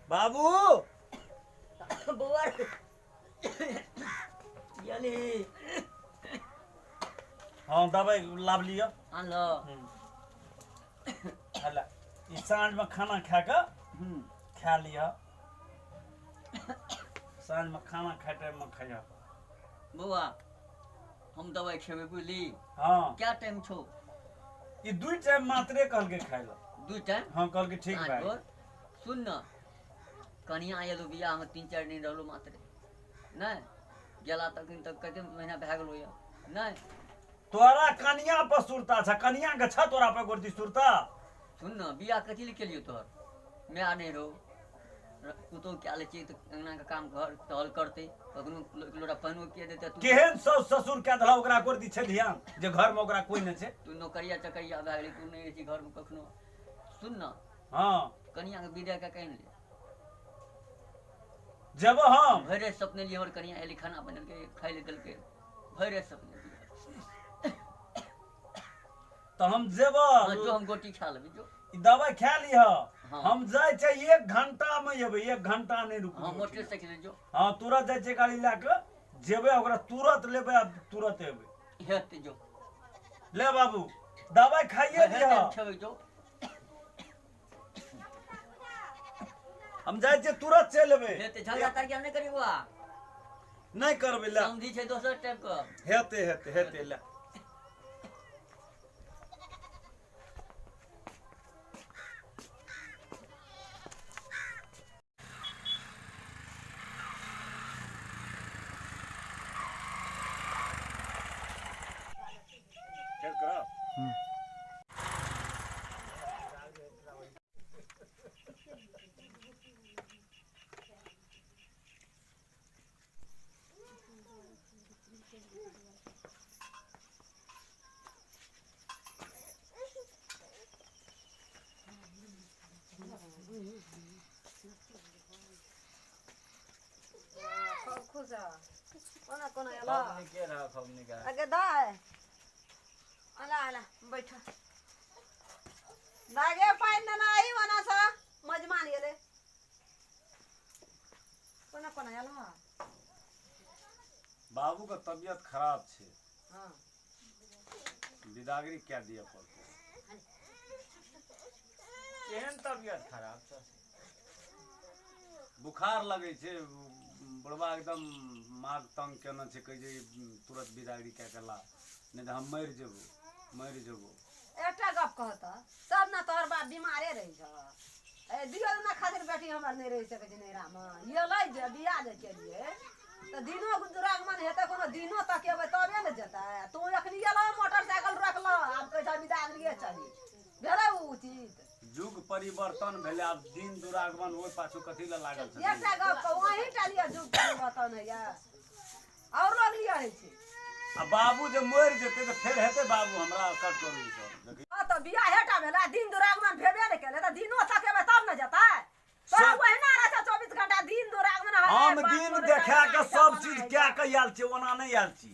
बाबू बौआ रे। गेली हाँ दवाई लाभ लिअ आनलो हला ई साँझमे खाना खा कऽ खा लिअ साँझमे खाना खाय टाइममे खइह बौआ हम दवाइ खेबै बुझली हाँ क्या टाइम छौ ई दुई टाइम मात्रे कहलकै खाय लए दू टाइम हाँ कहलकै ठीक साँझ भाई भोर सुन न कनिया एलौ बियाहमे 3-4 दिन रहलौ मात्र नहि गेला तखन तक कते महीना भए गेलो यऽ नहि तोरा कनिया पर सुरता छ कनिया के छ तोरा पर गोरती सुरता सुन न बियाह कथी लए केलियौ तोहर माय नहि रहो पुतोह कए लै छियै तऽ अङ्गनाके काम घर टहल करतै कखनो एक लोटा पानिओ किया देतै तू केहन साउस ससुर कए देलह ओकरा गोरती छै ध्यान जे घर में ओकरा कोई नहि छै तू नौकरिया चकरिया भए गेलै तू नहि रहै छी घरमे कखनो सुन न हाँ कनियाके विदा कए कऽ आनि ले जब हम भरि राति सपने लिए हमर कनिया एली खाना बनेलकै खाइ लए देलकै भरि राति सपने लिए तऽ हम जेब हाँ, जो हम गोटी खा लेबै जो ई दवाई खा लिह हाँ। हम जाइ छै एक घंटा में एबै एक घंटा नहीं रुकबै हाँ मोटरसाइकिल जो हाँ तुरंत जाइ छै गाड़ी लए कऽ जेबै ओकरा तुरंत लेबै आ तुरंत एबै हेतै जो ले बाबू दवाई खाइए हेतै लिह खेबै जो हम जाइ छियै तुरंत चलि एबै हेतै झगड़ा तड़िया नहि करी बौआ नहि करबै ले समझी छै दोसर टाइप के हेतै हेतै हेतै ले फेर करब खूब खुश रह कोना कोना एलो खूब नीके रह खूब नीके अगे दाय अला अला बैठ लागे पानि देना आई ओना से मजमान गेलै कोना कोना एलो बाबू के तबियत खराब छै हाँ बिदागरी कए दिअ पड़तै केहन तबियत खराब छै बुखार लगै छै बुढ़बा एकदम माग तंग केने छै कहै छै तुरंत बिदागरी कए के ला नहि तऽ हम मरि जेबो मरि जेबो एकटा गप कहत सब ने तोहर बाप बीमारे रहै छ ए दियो दिना खातिर बेटी हमर नहि रहि सकै छै नैहरामे एलै जे बियाह जे केलियै तऽ दिनो दुरागमन हेतै कोनो दिनो तकेबै तबे ने जेतै तू एखनी एलऽ मोटरसाइकिल रोकलऽ आब कहै छह बिदागरिये चली भेलै उ उचित युग परिवर्तन भेलै आब दिन दुरागमन ओहि पाछू कथी लए लागल छथिन एकटा गप कहू अहीं टा लिअ युग परिवर्तन होइया आओर लोग लिअ होइ छै आ बाबू जे मरि जेतै तऽ फेर हेतै बाबू हमरा कट करू ई सब देखी हँ तऽ बियाहे टा भेलै दिन दुरागमन भेबे नहि केलै तऽ दिनो तकेबै तब ने जेतै तोरा ओहिना रहै छौ 24 घंटा दिन दुरागमन हय हम दिन देखा के सब चीज कए के आयल छियै ओना नहि आयल छी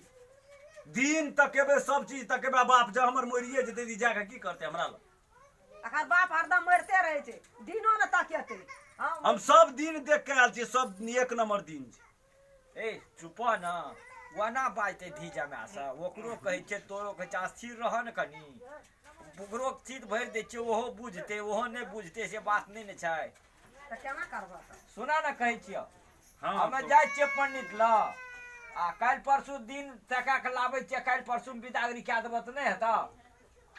दिन तकेबै सब चीज तकेबै बाप जब हमर मरिए जेतै तऽ जाके की करतै हमरा लग अखन बाप हरदम मरिते रहै छै दिनो ने तकेतै हम हम सब दिन देख के आयल छियै सब एक नंबर दिन छै ए चुप न ओना बाजतै धी जमाए से ओकरो कहै छियै तोरो कहै छियै स्थिर रह ने कनि ओकरो चित भरि दै छियै ओहो बुझतै ओहो नहि बुझतै से बात नहि ने छै तऽ केना करबह तऽ सुना ने कहै छियौ हँ हमे जाइ छियै पंडित लग आ काल्हि परसू दिन तका के लाबै छियै काल्हि परसू बिदागरी कए देबऽ तऽ नहि हेतऽ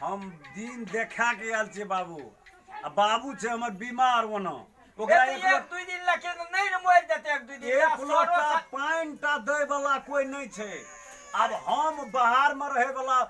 हम दिन देखा के आयल छियै बाबू आ बाबू छै हमर बीमार ओना ओकरा एक एक दुई दिन लगे नहि ने मरि जेतै एक दुई दिन एक लोटा पानि टा दै वाला कोई नहि छै आब हम बाहर में रहे वाला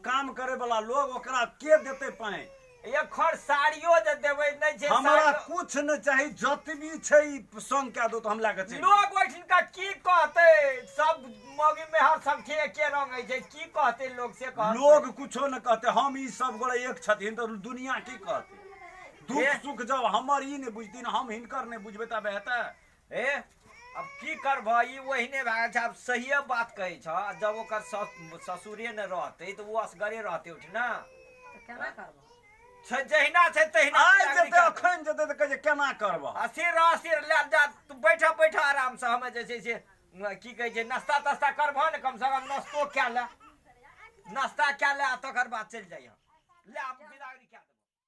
काम करे वाला लोग ओकरा के देतै पानि एक खर साड़ियो जे देबै नहि छै हमरा कुछ नहि चाही जतबी छै ई संग कए दो तऽ हम लए कऽ चलि लोग ओहिठिनका की कहतै सब मौगी मेहर सब के एके रंग होइ छै की कहतै लोग से कहतै लोग कुछो नहि कहतै हम ई सब गोरे एक छथिन तऽ दुनिया की कहतै दुख सुख जब हमर ई नहि बुझथिन हम हिनकर नहि बुझबै तब हेतै ए अब की करबह ई ओहिने भए गेल छै आब सहिए बात कहै छह आ जब ओकर ससुरे नहि रहतै तऽ ओ असगरे रहतै उठना तऽ केना करबह छै जहिना छै तहिना आइ बिदागरी जेतै कए देबै। अखन जेतै तऽ कहै छै केना करबह अस्थिर रह अस्थिर ले जा तू बैठा बैठा आराम से हमे जे छै से की कहै छै नाश्ता तास्ता करबह ने कम से कम नाश्तो कए ले नाश्ता कए ले आ तकर बाद चलि जाइह ले आब बिदागरी कए देबै।